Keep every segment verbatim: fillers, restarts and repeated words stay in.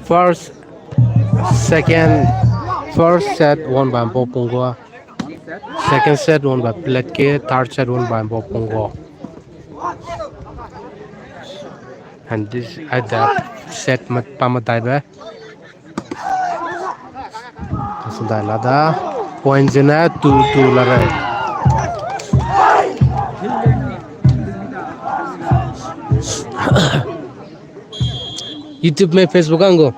First, second, first set won by Bopungo. Second set won by Pelatke. Third set won by Bopungo. And this at the set mat pa mat dai be. Sudai lada point zene two two la re. YouTube me Facebook ango.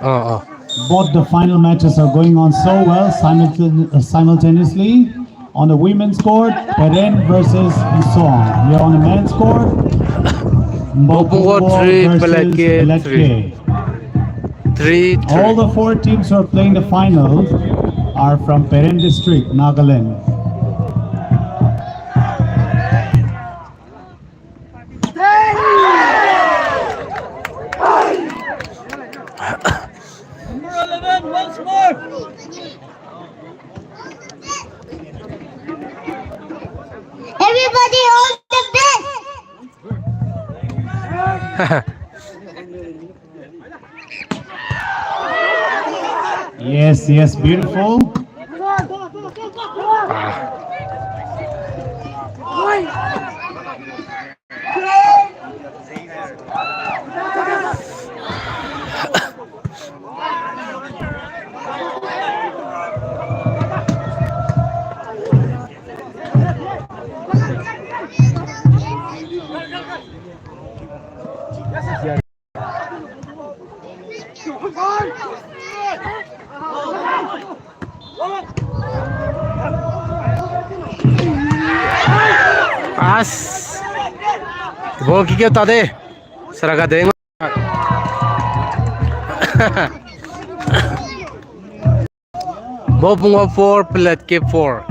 Ah, ah. Both the final matches are going on so well simultane- uh, simultaneously. On the women's court, Peren versus Isong. Here on the men's court, Bopungo three, Pelatke three. Three, three. All the four teams who are playing the final are from Peren District, Nagaland. Number eleven, once more. Everybody, all the best. Yes, yes, beautiful. As. Ball kick out ta de. Saraga de. Bopungo four, Pelatke four.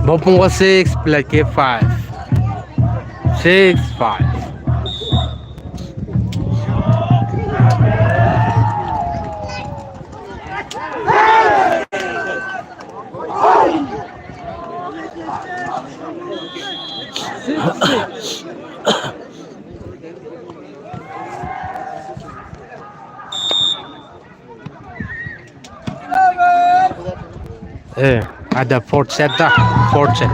Bopungo six, Pelatke five. Six five. Eh, at the fourth set, the fourth set.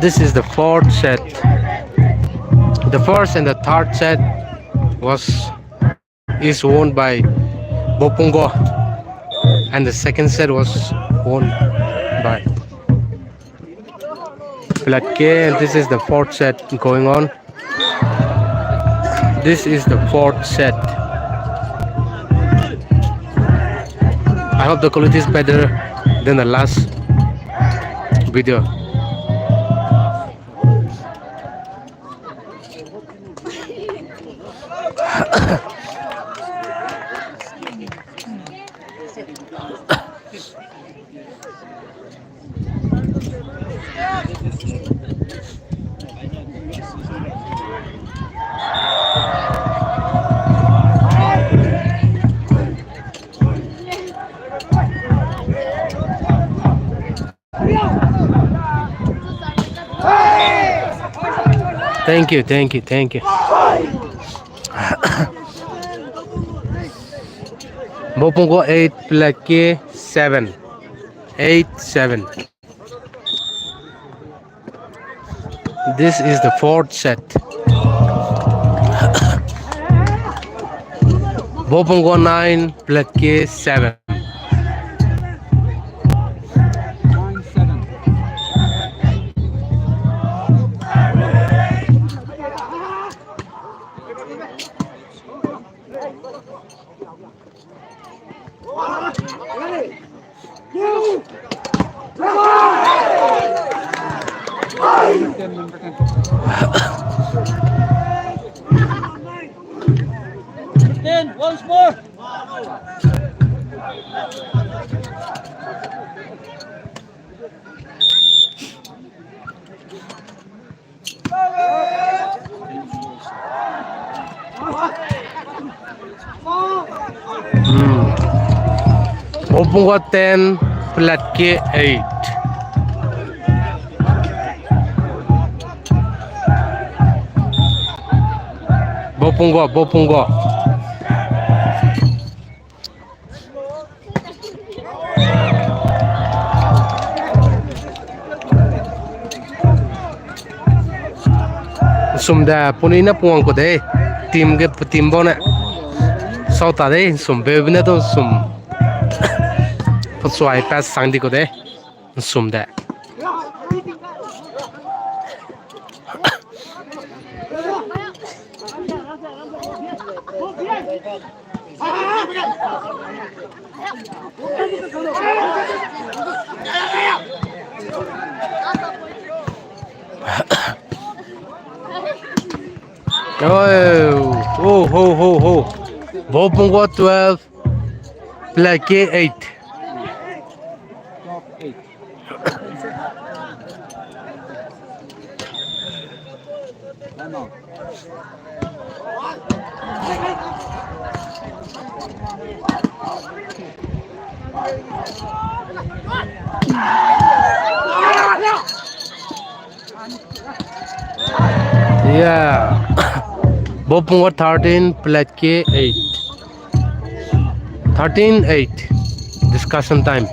This is the fourth set. The first and the third set was is won by Bopungo, and the second set was won by Pelatke, and this is the fourth set going on. This is the fourth set. I hope the quality is better than the last video. Thank you, thank you, thank you. Bopungo eight, Pelatke seven. Eight seven. This is the fourth set. Bopungwa nine, Platke seven. Ten, once more. Hmm. Bopungwa ten, Platke eight. Bopungwa, Bopungwa. Nsum de, puni ne puang ku de. Team ge team bau ne. Sau ta de, nsum be ne du nsum. Pesuai pass sang di ku de. Nsum de. Oh, oh, ho, ho, ho. Bopungwa twelve, Platke eight. Yeah. Bopungwa thirteen, Platke eight. Thirteen eight. Discussion time.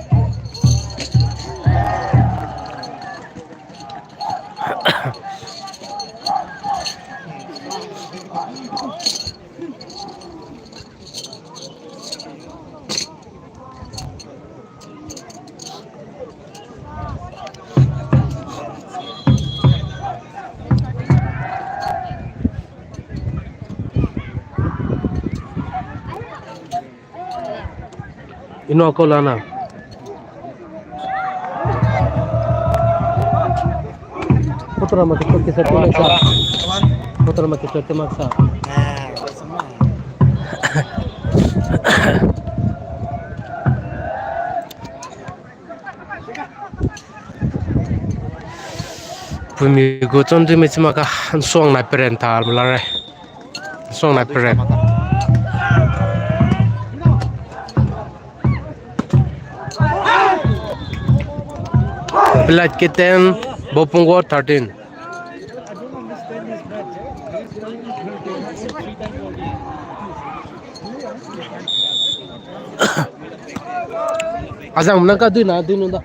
Ino ko lana. Kotora ma kichot kisa te maksa. Kotora ma kichot te maksa. Pumi gu chon di mi chima ka nsuang nai peren ta la re. Nsuang nai peren. Platke ten, Bopungwa thirteen. Azang nang ka dui na, dui nu da.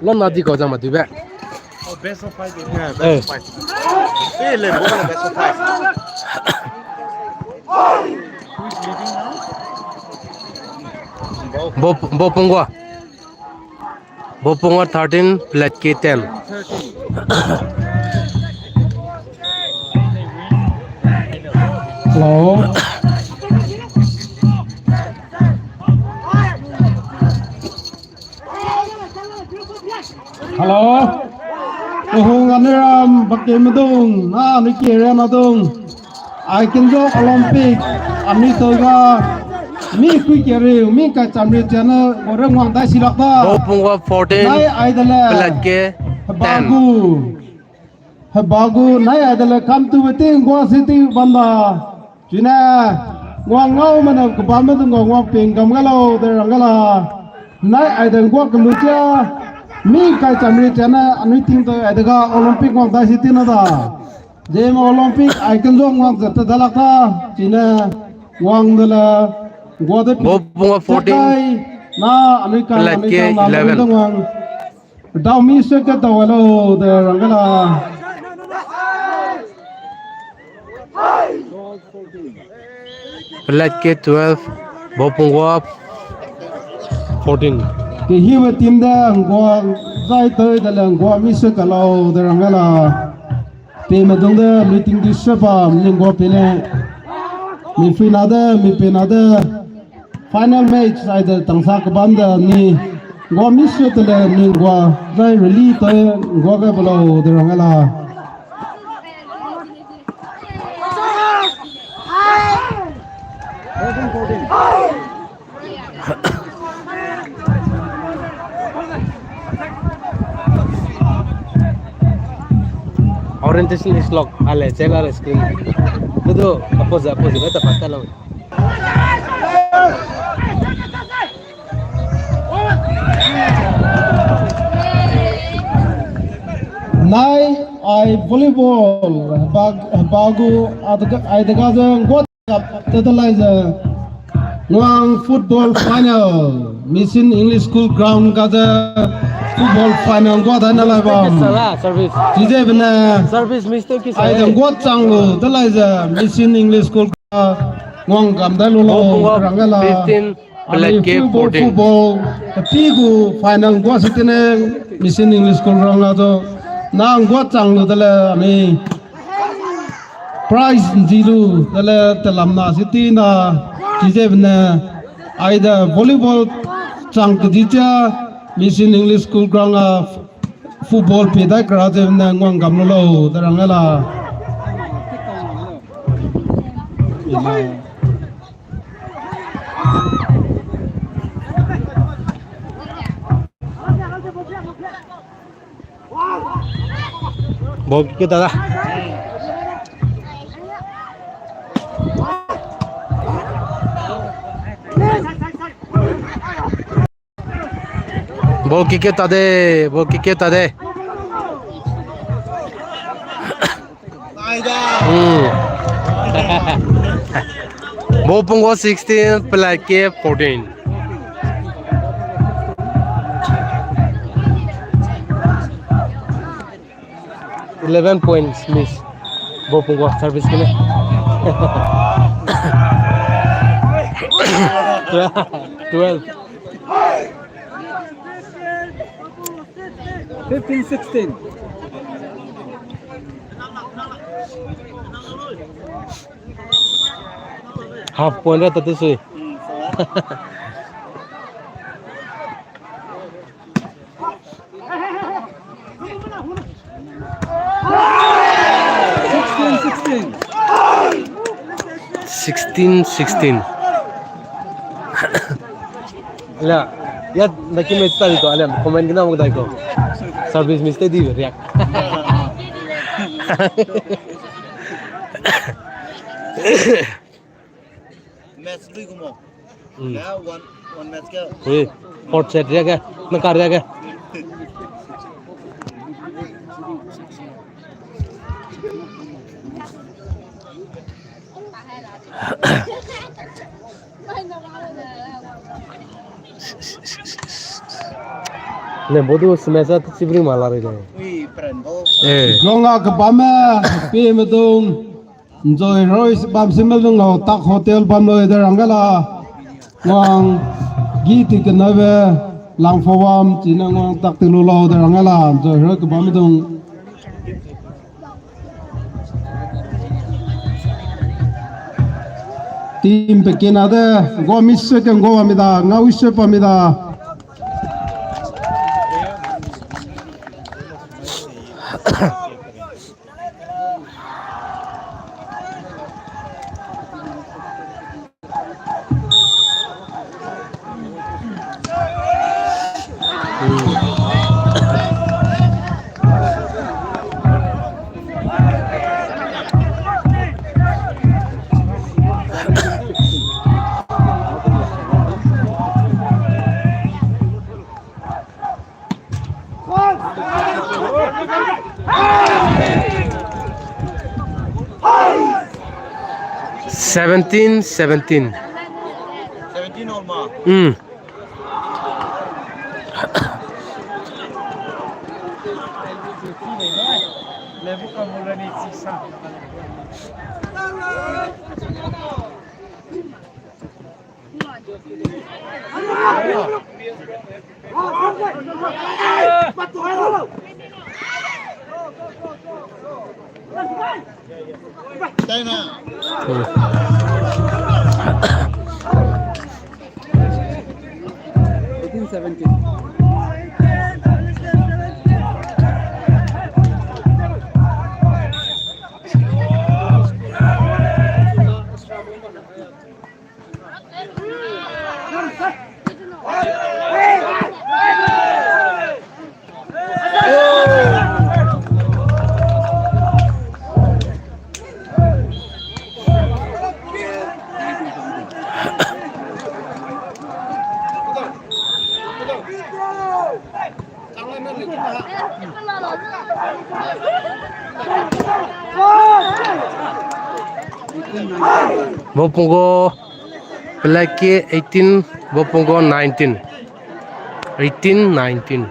Lan na di kau zang ma dui be. Oh, best of five. Yeah, best of five. Eh, le, bo le best of five. Who is leading now? Bo, Bopungwa. Bopungwa thirteen, Platke ten. Hello. Hello. Kuhung Aniram Bakemedung, na ni kere na dung. Ai kinjo Olympic, ami toga, mi kui kere, mi kai chamri channel, gore nguang dai silak da. Bopungwa fourteen, nai ai dele, Platke ten. Hebagu. Hebagu, nai ai dele, come to the thing, go city banda. Chine, nguang ngau mene, kebam me dung nguang ping gam galo, de rang gala. Nai ai de nguang kelu tia, mi kai chamri channel, anui ting to ai dega Olympic nguang dai city na da. Zeme Olympic ai kenjong wang zat te dalak ta, chine wang de le, gua de pi. Bopungwa fourteen, Jakai, na, anui kai, Platke anui kai, na, eleven. Anui kai wang. Dau mi se ke dau lo, de rang gala. Platke twelve, Bopungwa fourteen. Kehibe team de ngua zai tei de le ngua mi se kalau de rang la. Peme dung de meeting di se ba mi ngua pene. Mi fui na de, mi pe na de. Final match ai de tangsa kebam de ni. Ngua mi se te le ni ngua zai rally tei ngua ge belau de rang la. Orientation is locked. Ale, check our screen. Tudu, opposite, opposite, beta pasta lang. Nai, ai volleyball, bag, bagu, adega, ai dega ze, ngua kap te de lai ze, ngua football final, Mission English School ground ga ze, football final ngua da na lai bam. Sala, service. Chize bene, service mistake ki ai sala. De ngua chang lu, de lai ze, Mission English School ga, ngua kam da lu lo, Bopungwa rang la. Fifteen, Pelake fourteen. Football, football, tapi gu final ngua se tene, Mission English School ground ga zo, na ngua chang lu de le, ami. Prize nzi lu, dale telam na city na, chize bene, ai de volleyball chang kedi cha, Mission English School ground a football pe dai kra ze bene nguang gam lo lo, de rang la. Ball kick ta da. Ball kick ta de, ball kick ta de. Hmm. Bopungwa sixteen, Pelake fourteen. Eleven points miss. Bopungwa service kene. Twelve. Fifteen sixteen. Half point ra ta tu sui. Sixteen sixteen. Sixteen sixteen. La, ya, naki match ta di ko, ale, comment gina mo dai ko. Service mistake di riak. Match lui gumo. Hmm. Na one, one match ke. Ui, fourth set riak ke, na kar riak ke. Ne bodu semesa tu chibring mala re de. Eh. Longa ke bamme, pe medung. Nzoi roi bam sime lung lau tak hotel bam loi de rang gala. Wang gi ti kenabe lang fo wam chine wang tak ti lu lau de rang gala. Nzoi roi ke bam dung. Team pe kena de, go mi se ke go mi da, nga wi se pa mi da. Seventeen seventeen. Seventeen all ma. Hmm. Eighteen seventeen. Bopungo, Pelaki eighteen, Bopungo nineteen. Eighteen nineteen.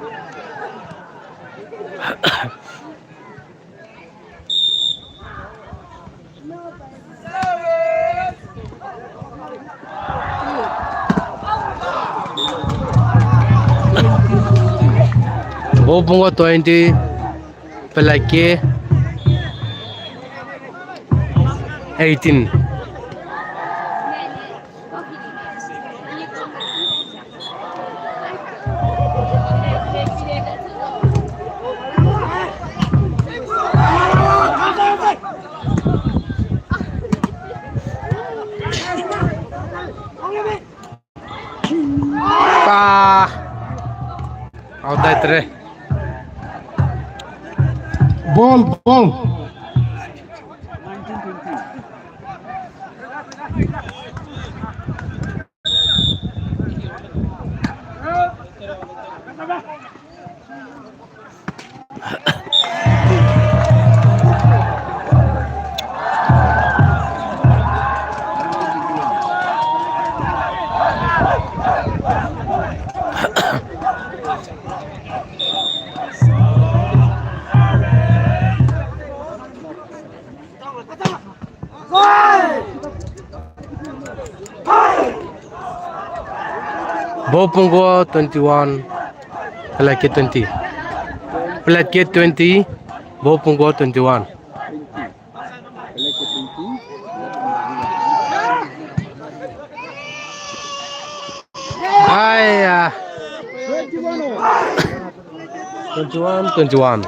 Bopungo twenty, Pelaki eighteen. Ah, out dai tre. Ball, ball. Bopungo twenty-one, Pelaki twenty. Pelaki twenty, Bopungo twenty-one. Aiya. Twenty-one, twenty-one.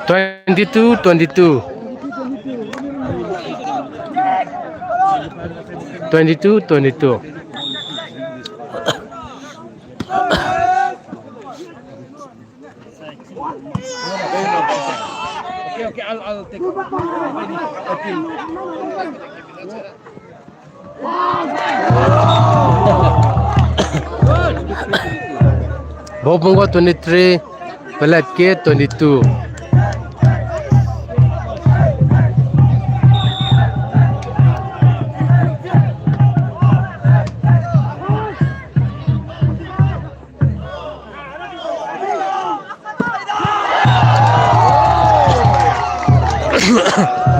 Twenty-two, twenty-two. Twenty-two, twenty-two. Okay, okay, I'll, I'll take. Bopungo twenty-three, Pelaki twenty-two.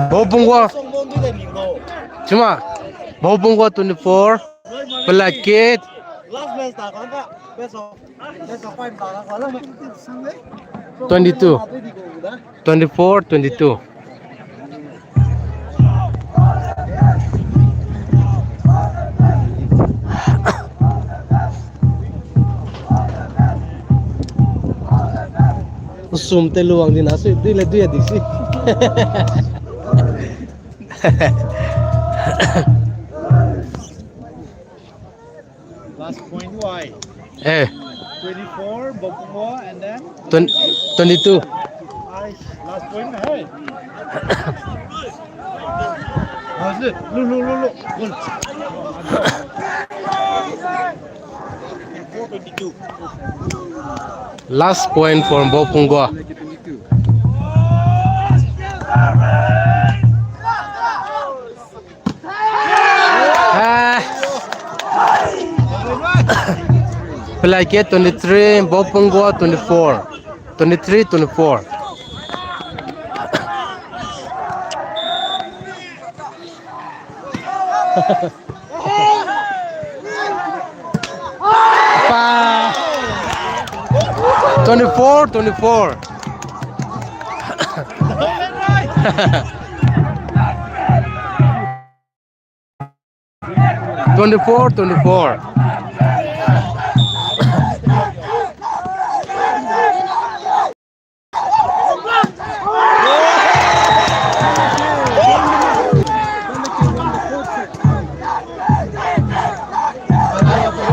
Bopungo. Chuma. Bopungo twenty-four. Pelaki. Twenty-two. Twenty-four, twenty-two. Sum te luang di na sui, di le dui a di si. Last point, why? Eh. Twenty-four, Mbapungo, and then? Twen-, twenty-two. Ai, last point, hey. Last, lo, lo, lo, lo. Goal. Last point for Mbapungo. Ah. Pelake twenty-three, Mbapungo twenty-four. Twenty-three, twenty-four. Pa. Twenty-four, twenty-four. Twenty-four, twenty-four.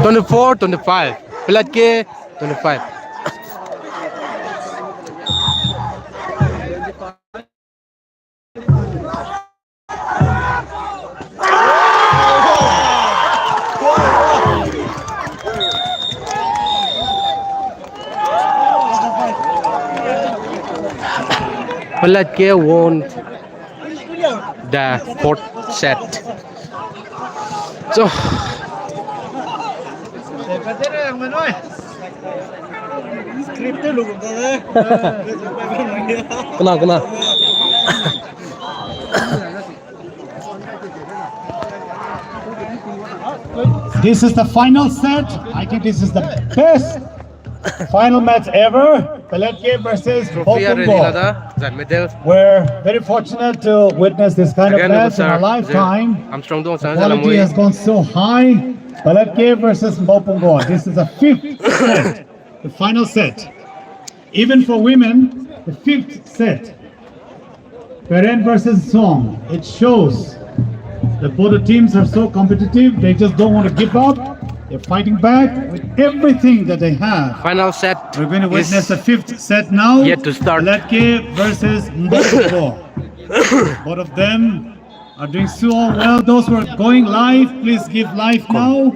Twenty-four, twenty-five. Pelake twenty-five. Pelake won the fourth set. So. Kena, kena. This is the final set. I think this is the best final match ever. Pelake versus Trophy are Mbapungo. Nilada, zan medal. We're very fortunate to witness this kind of match in our lifetime. Armstrong dong. The quality has gone so high. Pelake versus Mbapungo. This is the fifth set, the final set. Even for women, the fifth set. Peren versus Song. It shows that both the teams are so competitive. They just don't want to give up. They're fighting back with everything that they have. Final set. We're going to witness the fifth set now. Yet to start. Pelake versus Mbapungo. Both of them are doing so well. Those who are going live, please give live now.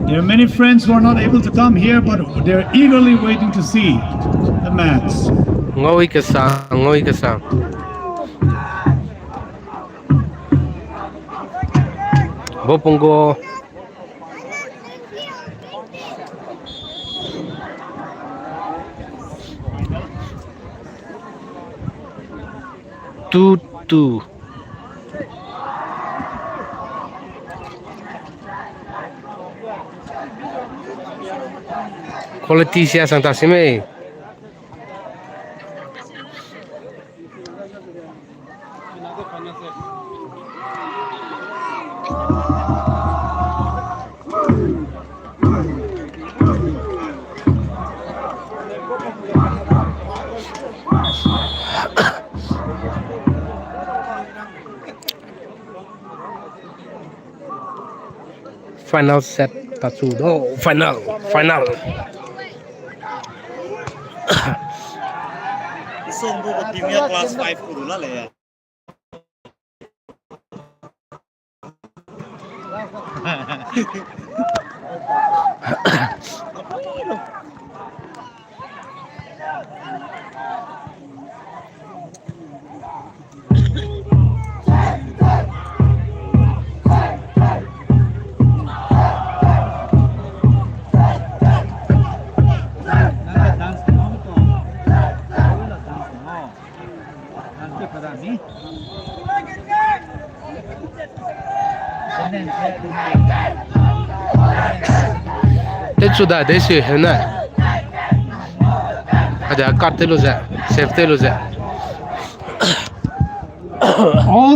There are many friends who are not able to come here, but they're eagerly waiting to see the match. Ngoi kesa, ngoi kesa. Mbapungo. Two two. Quality sia sang ta si mei. Final set, tachu do, final, final. Song bu ko timia class five kuru la le. Te chu da de si hene. Ade cut te lu ze, save te lu ze. All the